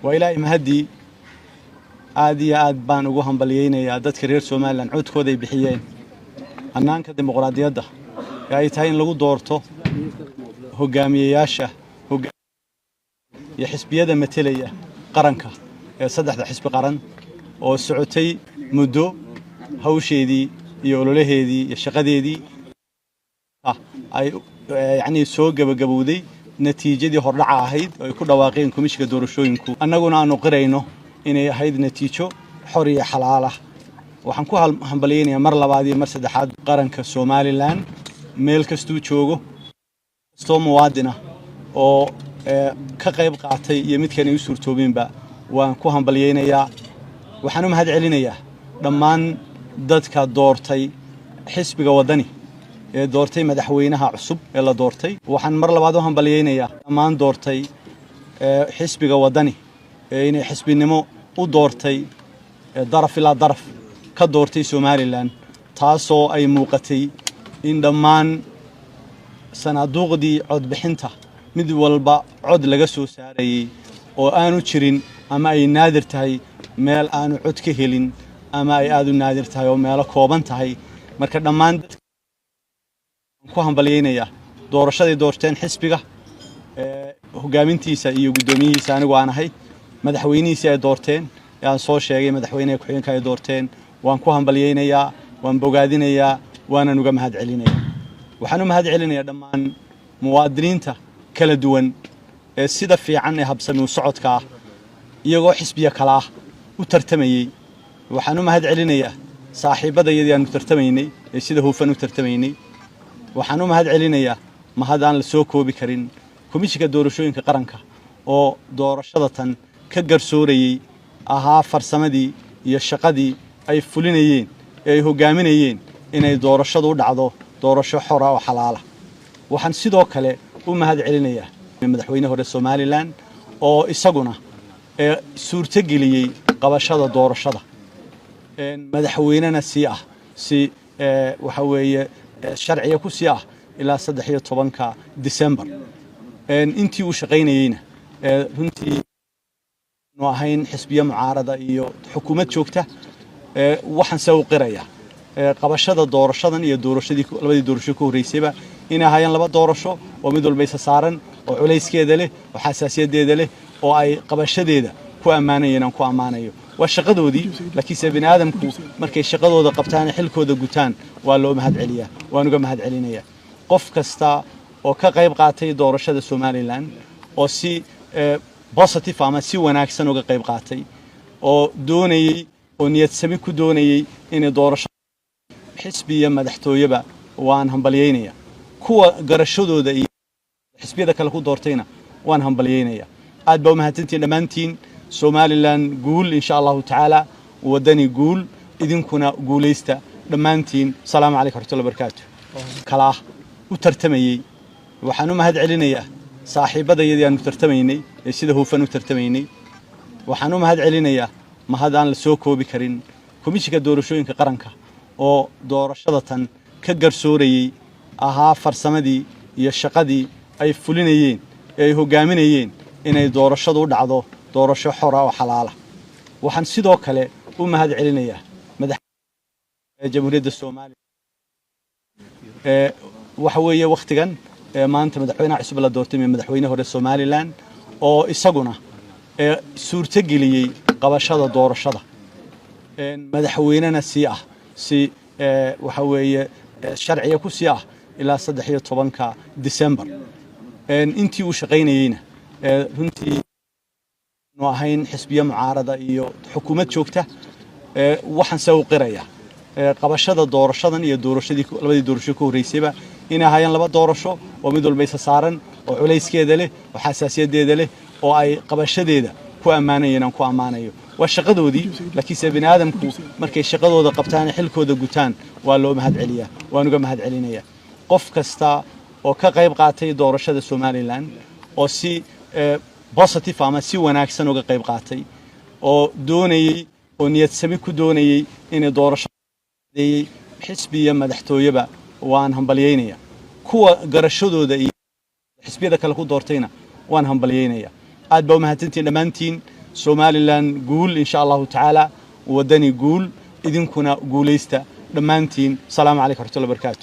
Waa Ilaahay mahaddii. Aad iyo aad baan ugu hambalyeynayaa dadka reer Somaliland codkooda ay bixiyeen hannaanka dimuqraadiyadda ee ay tahay in lagu doorto hogaamiyeyaasha iyo xisbiyada matelaya qaranka ee saddexda xisbi qaran, oo socotay muddo hawsheedii iyo ololaheedii iyo shaqadeedii ay yacnii soo gebagabowday, natiijadii hordhaca ahayd oo ay ku dhawaaqeen komishinka doorashooyinku, annaguna aanu qirayno inay ahayd natiijo xor iyo xalaal ah. Waxaan ku hambalyeynayaa mar labaad iyo mar saddexaad qaranka Somaliland meel kastuu joogo, kastoo muwaadin ah oo ka qayb qaatay iyo midkanay u suurtoobinba waan ku hambalyeynayaa. Waxaan u mahad celinayaa dhammaan dadka doortay xisbiga Waddani ee doortay madaxweynaha cusub ee la doortay. Waxaan mar labaad u hambalyeynayaa dhammaan doortay xisbiga Waddani ee inay xisbinimo u doortay, daraf ilaa daraf ka doortay Somaliland, taasoo ay muuqatay in dhammaan sanaaduuqdii codbixinta mid walba cod laga soo saarayey oo aanu jirin ama ay naadir tahay meel aanu cod ka helin ama ay aada u naadir tahay oo meelo kooban tahay. Marka dhammaan dadka ku hambalyeynayaa doorashaday doorteen xisbiga, hogaamintiisa iyo guddoomiyihiisa anigu aan ahay, madaxweynihiisii ay doorteen ee aan soo sheegay, madaxweyneha ku-xigeenka ay doorteen, waan ku hambalyeynayaa, waan bogaadinayaa, waanan uga mahad celinayaa. Waxaan u mahad celinayaa dhammaan muwaadiniinta kala duwan ee sida fiican ee habsami u socodka ah iyagoo xisbiya kala ah u tartamayey. Waxaan u mahad celinayaa saaxiibbadayadii aanu tartamaynay ee sida hufan u tartamaynay. Waxaan u mahad celinayaa mahad aan la soo koobi karin komishinka doorashooyinka qaranka oo doorashada tan ka garsoorayey, ahaa farsamadii iyo shaqadii ay fulinayeen ee ay hogaaminayeen inay doorashadu u dhacdo doorasho xora oo xalaala. Waxaan sidoo kale u mahad celinayaa madaxweyne hore Somaliland oo isaguna ee suurtogeliyey qabashada doorashada, madaxweynena sii ah si waxa weeye sharciga ku sii ah ilaa 13-ka December. Intii uu shaqaynayeyna runtii nu ahayn xisbiyo mucaarada iyo xukuumad joogta. Waxaan se u qirayaa qabashada doorashadan iyo doorashadii labadii doorasho ka horreysayba inay ahaayeen laba doorasho oo mid walba isa saaran oo culayskeeda leh oo xasaasiyadeeda leh oo ay qabashadeeda ku ammaanayeen aan ku ammaanayo. Waa shaqadoodii, laakiinse bini aadamku markay shaqadooda qabtaan ee xilkooda gutaan waa loo mahad celiyaa. Waan uga mahad celinayaa qof kasta oo ka qayb qaatay doorashada Somaliland oo si positive ama si wanaagsan uga qayb qaatay oo doonayey oo niyad sami ku doonayey inay doorasho xisbi iyo madaxtooyeba waan hambalyeynaya. Kuwa garashadooda iyo xisbiyada kale ku doortayna waan hambalyeynaya. Aad baa u mahadsantihiin dhammaantiin. Somaliland guul, insha Allahu tacaala. Waddani guul, idinkuna guulaysta dhammaantiin. Asalaamu calaykum waraxmatullahi barakaatu. Kala ah u tartamayey. Waxaan u mahad celinayaa saaxiibbadayadii aanu tartamaynay ee sida hufan u tartamaynay. Waxaan u mahad celinayaa mahad aan la soo koobi karin komishinka doorashooyinka qaranka oo doorashada tan ka garsoorayey, ahaa farsamadii iyo shaqadii ay fulinayeen ee ay hogaaminayeen inay doorashadu u dhacdo doorasho xora oo xalaala. Waxaan sidoo kale u mahad celinayaa madax Jamhuuriyadda Soomaaliya ee waxa weeye wakhtigan ee maanta madaxweynaha cusub la doortay, madaxweyne hore Somaliland oo isaguna ee suurtogeliyey qabashada doorashada, madaxweynena sii ah si waxa weeye sharciga ku sii ah ilaa 13-ka December. Intii uu shaqaynayeyna runtii nu ahayn xisbiyo mucaarada iyo xukuumad joogta. Waxaan se u qirayaa qabashada doorashadan iyo doorashadii labadii doorasho ka horreysayba inay ahaayeen laba doorasho oo mid walba isa saaran oo culayskeeda leh oo xasaasiyadeeda leh oo ay qabashadeeda ku ammaanayeen aan ku ammaanayo. Waa shaqadoodii, laakiinse bini aadamku markay shaqadooda qabtaan ee xilkooda gutaan waa loo mahad celiyaa. Waan uga mahad celinayaa qof kasta oo ka qayb qaatay doorashada Somaliland oo si positive ama si wanaagsan uga qayb qaatay oo doonayey oo niyad sami ku doonayey inay doorasho xisbi iyo madaxtooyeba waan hambalyeynaya. Kuwa garashadooda iyo xisbiyada kale ku doortayna waan hambalyeynaya. Aad baa u mahadsantihiin dhammaantiin. Somalilan guul, insha Allahu tacaala. Waddani guul, idinkuna guulaysta dhammaantiin. Asalaamu calaykum raxmatullahi barakaatu.